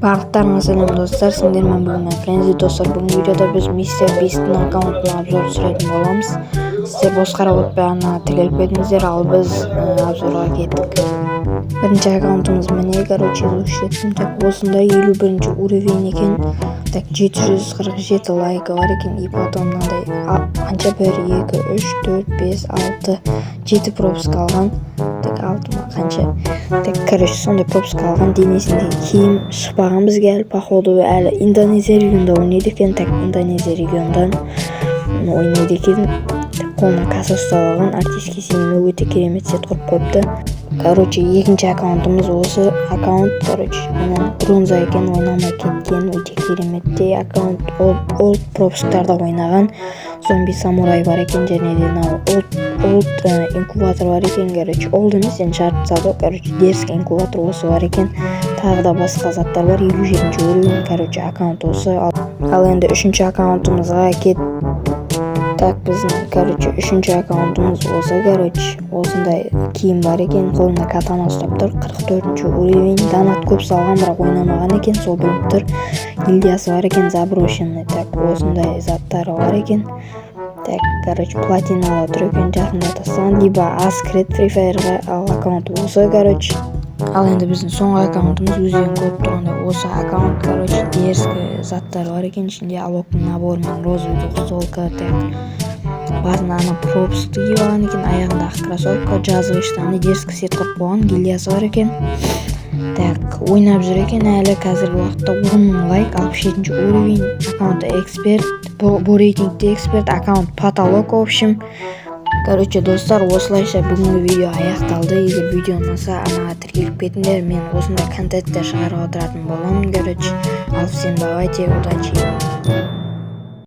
Барлықтарыңа сәлем, достар! Сендермен бүгін мен, Френзи. Достар, бүгінгі видеода біз Мистер Бисттің аккаунтына обзор түсіретін боламыз. Сіздер бос қарап отпай, ана тіркеліп кетіңіздер, ал біз обзорға кеттік. Бірінші аккаунтымыз міне, короче, изучить еттім. Так, осындай 51-ші уровень екен. Так, 747 лайкі бар екен. И потом мынандай қанша, бір, екі, үш, төрт, бес, алты, жеті пропуск алған. Так, алты ма, қанша? Так, короче, сондай пропуск алған. Денесінде киім шықпаған бізге әлі, походу, әлі Индонезия регионында ойнайды екен. Так, Индонезия регионынан ойнайды екен. Так, қолына касса ұстап алған, артистский сенімі, өте керемет сет құрып қойыпты. Короче, екінші аккаунтымыз осы аккаунт. Короче, мына бронза екен, ойнамай кеткен. Өте кереметтей аккаунт. Ол пропусктарда ойнаған. Зомби самурай бар екен және де мынау олд инкубатор бар екен. Короче, олд емес енді, жарып тастады ғой. Короче, дерзкий инкубатор осы бар екен, тағы да басқа заттар бар. 57-ші уровень. Короче, аккаунт осы. Ал енді үшінші аккаунтымызға кет. Так, біздің, короче, үшінші аккаунтымыз осы. Короче, осындай киім бар екен, қолында катана ұстап тұр. 44-ші уровень. Донат көп салған, бірақ ойнамаған екен, сол білініп тұр. Гильдиясы бар екен, заброшенный. Так, осындай заттары бар екен. Так, короче, платинада тұр екен, жақында тастаған либо аз кіреді Фри Фаерға. Ал аккаунт осы, короче. Ал енді біздің соңғы аккаунтымыз, өздерің көріп тұрғандай, осы аккаунт. Короче, дерзкий заттар бар екен ішінде, алоктың наборы мен розовый двухстволка. Так, басында ана пропускты киіп алған екен, аяғында ақ кроссовка, джазовый штаны, дерзкий сет құрып қойған. Гильдиясы бар екен. Так, ойнап жүр екен әлі қазіргі уақытта. 10 000 лайк, 67-ші уровень, аккаунты эксперт, бұл рейтингте эксперт, аккаунт потолок. В общем, короче, достар, осылайша бүгінгі видео аяқталды. Егер видео ұнаса, арнаға тіркеліп кетіңдер. Мен осындай контенттер шығарып отыратын боламын, короче. Ал всем давайте, удачи!